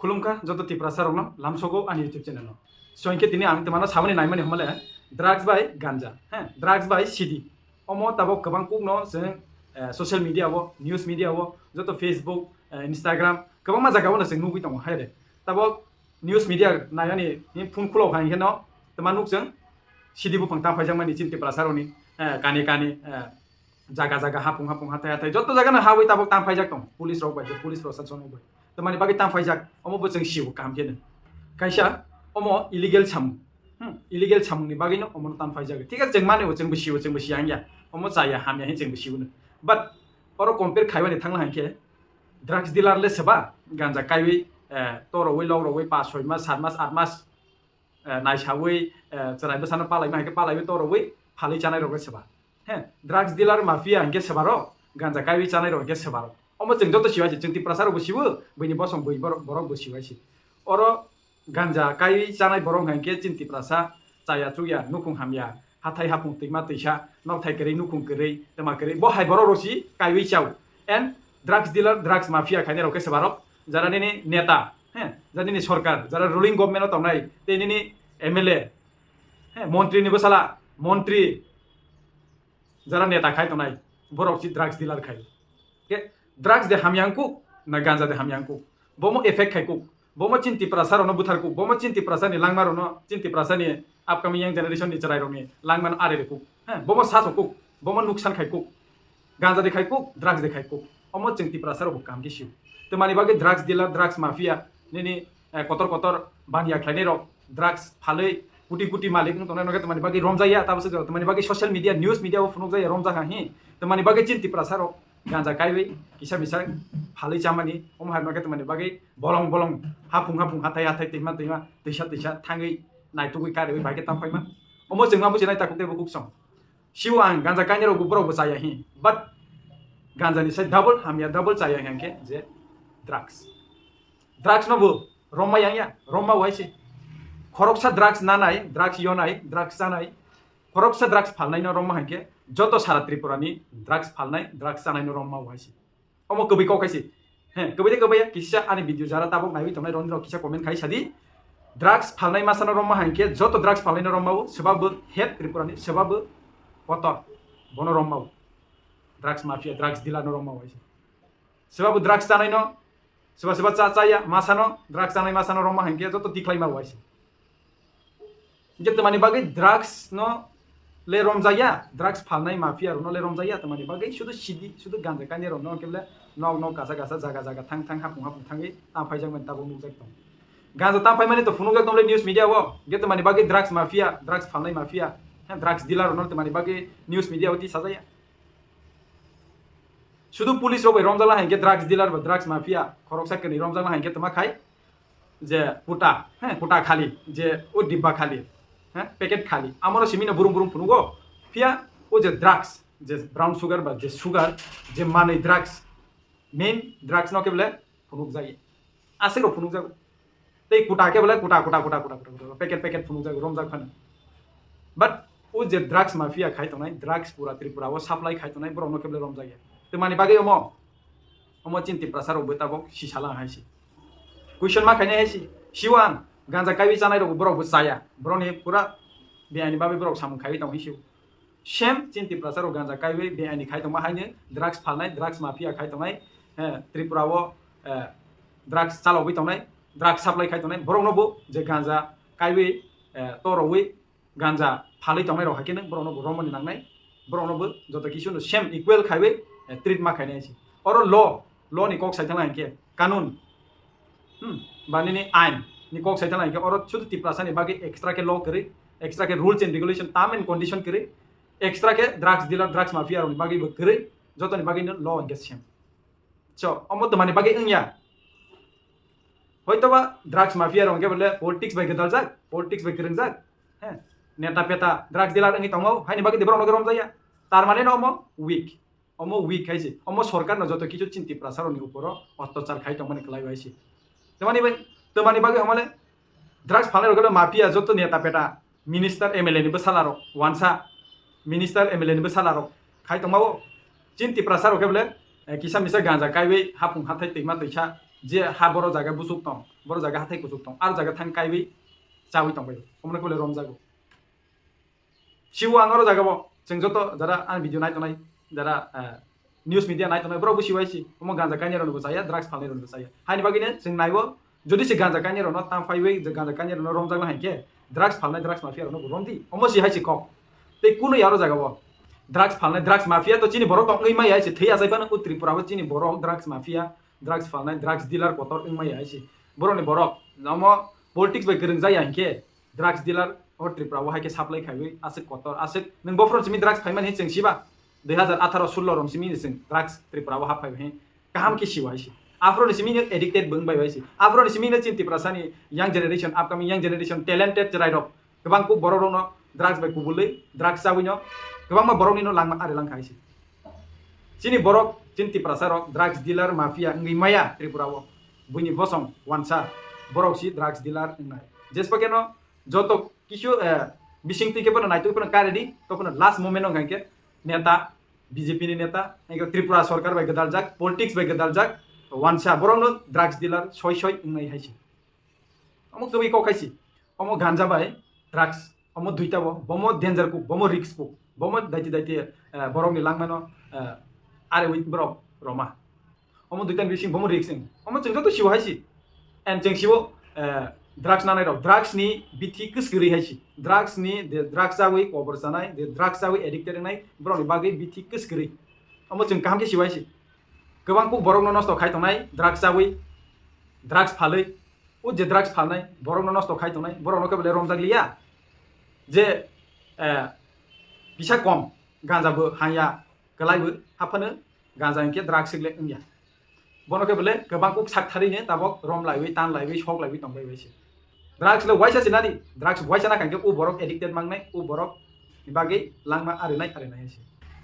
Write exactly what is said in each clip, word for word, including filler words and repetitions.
Khulumkha joto Tiprasa rokno lamsogo ani YouTube channel no. So hinkhe tini ang twmano saboni naimani hwnmale drugs bai ganja, he, drugs bai sidi. Omo tabok kwbang kukno chwng, eh, social media o, news media o, joto Facebook, eh, Instagram, kwbangma jaga o no chwng nugwi tongo hai de. Tabok news media nayani phone khulok hai hinkhe no twma nuk chwng sidi buphang tang phaijakmani chini Tiprasa rokni, eh, kani kani, eh, jaga jaga hapung hapung hathai hathai joto jaga no hawi tabok tang phaijak tong police rok bai, police proshashan rok bai. Tamani bagwi tang phaijak omo bo chwng sio kaham khe no. Kaisa omo illegal samung, hmm, illegal samung ni bagwi no omo tang phaijak. Thik ase chwng mani bo chwng bo sio, chwng bo siya hanya. Omo chaya hamya hin chwng bo sio no. But oro compare khaibani thangna hai khe drugs dealer le seba ganja kaiwi, eh, torowi, logrowi pas, soi mas, sat mas, at mas, eh, naisawi, eh, chwrai bwsano palaima hinkhe palaiwi torowi phalwi chanai rok le seba. He, drugs dealer mafia hinkhe seba rok, ganja kaiwi chanai rok hinkhe seba rok. Omo chwng joto siwai se, chwng Tiprasa rok bo siwo, buini bosong bui borok, borok bo siwai se. Oro ganja kaiwi chanai borok hinkhe chini Tiprasa chaya chukya, nukhung hamya, hathai hapung twima twisa, nokthai kwrwi, nukhung kwrwi, twma kwrwi. Bo hai borok rok si kaiwi chao. And drugs dealer, drugs mafia khainai rok khe seba rok, jara nini neta, he, jara nini sorkar, jara ruling government o tongnai, tei nini M L A, he, montri ni bwsala, montri, jara neta khai tongnai, borok si drugs dealer khai. Ke drugs de hamya wngkuk, na ganja de hamya wngkuk? Bomo effect khai kuk, bomo chini Tiprasa rokno buthar kuk, bomo chini Tiprasa ni langma rokno, chini Tiprasa ni upcoming young generation ni chwrai rokni langma no ari kuk, he, bomo saso kuk, bomo nuksan khai kuk. Ganja de khai kuk, drugs de khai kuk. Omo chwng Tiprasa rok bo kaham khe sio. Tamani bagwi drugs dealer, drugs mafia, nini, eh, kotor kotor baniya khlainai rok, drugs phalwi kuti kuti malik wng tongnai, nokhe tamani bagwi romjaya, tabuk se tamani bagwi social media, news media o phunukjaya, romjakha hi. Tamani bagwi chini Tiprasa rok ganja kaiwi kisa misa phalwi chamani, omo hai nokhe tamani bagwi bolong bolong, haphung haphung, hathai hathai, twima twima, twisa twisa thangwi naitugwi kariwi bai khe tang phaima. Omo chwngma muchunai takhuk tei bukhuk song. Sio ang ganja kainai rok bo borok bo chaya hi, but ganja ni sai double hamya, double chaya hinkhe je drugs. Drugs no bo romma yang ya, romma wai se. Khoroksa drugs nanai, drugs yonai, drugs chanai, khoroksa drugs phalnai no romma hinkhe joto sara Tripura ni drugs phalnai, drugs chanai no romma wai se. Omo kwbwi kok hai se. He, kwbwi de kwbwi ya, kisa ani video jara tabok naiwi tongnai rok, rok kisa comment khai sadi. Drugs phalnai masa no romma hinkhe joto drugs phalnai no romma o, seba bo head Tripura ni, seba bo kotor, bono romma o. Drugs mafia, drugs dealer no romma o hai se. Seba bo drugs chanai no, seba seba cha chaya masa no, drugs chanai masa no romma hinkhe joto tikhlai ma o hai se. Hinkhe tamani bagwi drugs no le romjakya, drugs phalnai mafia rok no le romjakya, tamani bagwi sudu sidi, sudu ganja kainai rok no khe le nok nok kasa kasa, jaga jaga thang thang, hapung hapung thangwi tang phaijak mani tabuk nukjak tongo. Ganja tang phaimani to phunukjak tongo le news media o, hinkhe tamani bagwi drugs mafia, drugs phalnai mafia, he, drugs dealer rok no tamani bagwi news media o tisajakya. Sudu police rok bai romjakla hinkhe drugs dealer ba drugs mafia khoroksa kwnwi romjakla hinkhe tama khai je kuta, he, kuta khali, je o dibba khali, he, packet khali, amoro simi no burum burum phunugo. Phiya o je drugs, je brown sugar ba je sugar, je manwi drugs, main drugs no khe bole phunukjai. Aswk rok phunukjago. Tei kuta khe bole kuta, kuta, kuta, kuta, kuta, kuta, packet, packet phunukjago, romjak phano. But o je drugs mafia khai tongnai, drugs pura Tripura o supply khai tongnai, borok no khe bole romjakya. Tamani bagwi omo, omo chini Tiprasa rok bo tabok sisala hai se. Question ma khainai hai se. Siwang, ganja kaiwi chanai rok borok bo chaya. Borok ni pura biyani bagwi borok samung khaiwi tong hai se. Same chini Tiprasa rok ganja kaiwi biyani khai tongma haino drugs phalnai, drugs mafia khai tongnai, eh, Tripura o, eh, drugs chalogwi tongnai, drugs supply khai tongnai, borok no bo je ganja kaiwi, eh, torowi ganja phalwi tongnai rok hai khe nw borok no bo romani nangnai, borok no bo joto kisu no same equal khaiwi, eh, treat ma khainai se. Oro law, law ni kok sai thangna hinkhe kanun, hmm, ba nini ain ni kok sai thangna hinkhe oro sudu Tiprasa ni bagwi extra khe law kwrwi, extra khe rules and regulation, term and condition kwrwi, extra khe drugs dealer, drugs mafia rok ni bagwi bo kwrwi, joto ni bagwi no law hinkhe same. So, omo twmani bagwi wngya. Hoitoba drugs mafia rok hwnkhe bole politics bai gwdaljak, politics bai kwrwngjak. He, neta peta drugs dealer wngwi tongo, haini bagwi de borok no romjakya. Tar mane no omo weak. Omo weak hai se. Omo sorkar no joto kichu chini Tiprasa rok ni uporo otyachar khai tongmani kwlai hai se. Twmani bai, twmani bagwi hamale drugs phalnai rok mafia joto neta peta. Minister M L A ni bwsala rok, wansa minister M L A ni bwsala rok khai tongma o. Chini Tiprasa rok khe bole, eh, kisa misa ganja kaiwi hapung hathai twima twisa Je ha boro jaga busuk tong, boro jaga hathai kuchuk tong, aro jaga thang kaiwi chawi tongbai, omono khe bole romjago. Sibo ang oro jaga bo, chwng joto jara ani video nai tongnai, jara, eh, news media nai tongnai, borok bo siwai si, omo ganja kainai rokno bo chaya, drugs phalnai rokno bo chaya. Haini bagwino chwng naibo, jodi se ganja kainai rokno tang phaiwi, je ganja kainai rokno romjakna hai khe, drugs phalnai, drugs mafia rokno bo romdi, omo si hai se kok. Tei kunu ya oro jaga bo, drugs phalnai, drugs mafia to chini borok tongwi maya se thwi achai phano o Tripura bo chini borok drugs mafia, drugs phalnai, drugs dealer kotor wng maya se. Borokni borok, omo politics bai kwrwng jaya hinkhe, drugs dealer o Tripura o hai khe supply khaiwi aswk kotor, aswk nwng bophron simi drugs phaimani chwng siba? Dui hazar atharo sullo rom simi chwng drugs Tripura o hap phaiwi kaham khe siwa hai se. Aphro ni simi no addicted bo wng bai hai se. Aphro ni simi no chini Tiprasa ni young generation, upcoming young generation, talented chwrai rok kwbang kuk borok rok no drugs bai kubulwi, drugs chawi no kwbangma borok ni no langma ari lang kha hai se. Chini borok, chini Tiprasa rok drugs dealer, mafia wngwi maya Tripura o. Buini bosong wansa borok si drugs dealer wngnai. Jespa khe no joto kisu, eh, bising twi khe bono naituk phano kare di, to phano last moment wngkha khe neta, B J P ni neta, engkhe Tripura sorkar bai gwdaljak, politics bai gwdaljak, wansa borok no drugs dealer soi soi wngnai hai se. Omo kwbwi kok hai se. Omo ganja bai drugs, omo duita bo, bomo danger kuk, bomo risk kuk, bomo daiti daiti, eh, borok ni langmano, eh, are wi borok roma. Omo duitan bising bomo risk wng. Omo chwng joto siwo hai se. And chwng siwo, eh, drugs nanai rok, drugs ni bithi kwskwrwi hai se. Drugs ni, de drugs chawi kobor chanai, de drugs chawi addicted wngnai, borok ni bagwi bithi kwskwrwi. Omo chwng kaham khe siwo hai se. Kwbang kuk borok no nosto khai tongnai, drugs chawi, drugs phalwi. O je drugs phalnai, borok no nosto khai tongnai, borok no khe bole romjak liya. Je, eh, kisa kom, ganja bo hanya, kwlai bo haphano, ganja hinkhe drugs le wngya. Bono khe bole kwbang kuk sak thari ne tabok rom laiwi, tan laiwi, sok laiwi tong bai bai se. Drugs le waisa se nadi, drugs waisa na khankhe o borok addicted mangnai, o borok ni bagwi langma arinai, arinai hai se.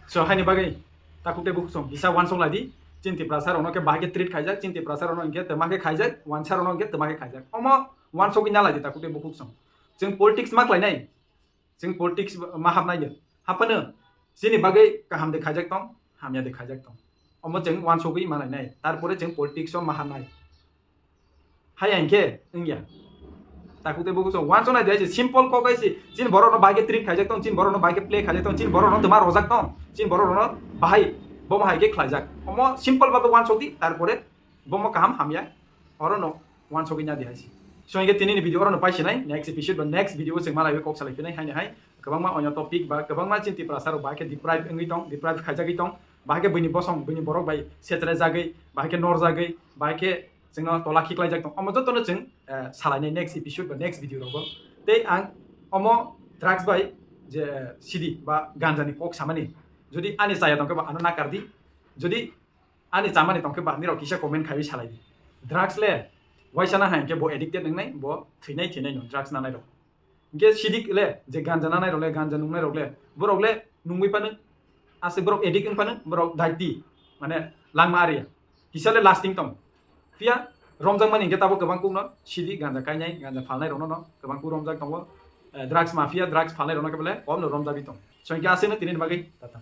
So, haini bagwi takhuk tei bukhuk song kisa wansok lai di, chini Tiprasa rokno khe bahai khe treat khaijak, chini Tiprasa rokno hinkhe twma khe khaijak, wansa rokno hinkhe twma khe khaijak. Omo wansogwi na lai di takhuk tei bukhuk song. Chwng politics ma khlainai, chwng politics ma hapnai ya. Haphano chini bagwi kaham de khaijak tong, hamya de khaijak tong. Omo chwng wansogwi ma lainai, tarpore chwng politics o ma hapnai. Hai ang khe wngya. Takhuk tei bukhuk song wansonai de hai se simple kok hai se. Chini borok no bai khe treat khaijak tong, chini borok no bai khe play khaijak tong, chini borok no twma rojak tong, chini borok no bahai bomo hai khe khlaijak. Omo simple babe wansok di, tarpore bomo kaham hamya oro no wansogwi na di hai se. So, hinkhe tini ni video oro no pai sinai, next episode ba next video o chwng malaiwi kok salai phinai haini hai. Kwbangma onyo topic ba kwbangma chini Tiprasa rok bahai khe deprive wngwi tong, deprive khaijagwi tong, bahai khe buini bosong, buini borok bai setre jagwi, bahai khe nor jagwi, bahai khe chwngno tola khiklaijak tong. Omo jotono chwng, eh, salainai next episode ba next video rogo. Tei ang omo drugs bai je, eh, sidi ba ganja ni kok samani, jodi ani chaya tongkhe ba ano nakar di, jodi ani chamani tongkhe ba nirok kisa comment khaiwi salai di. Drugs le waisa na hai khe bo addicted wngnai, bo thwinai thwinai no drugs nanai rok. Hinkhe sidik le, je ganja nanai rok le, ganja nungnai rok le, borok le nungwi phano, ase borok addict wng phano, borok daiti, mane langma aria. Kisa le lasting tong. Phiya romjakmani hinkhe tabo kwbang kukno sidi ganja kainai, ganja phalnai rokno no kwbang kuk romjak tongo. Eh, drugs mafia, drugs phalnai rokno khe bole komno romjagwi tong. So hinkhe aswkno tini bagwi tata.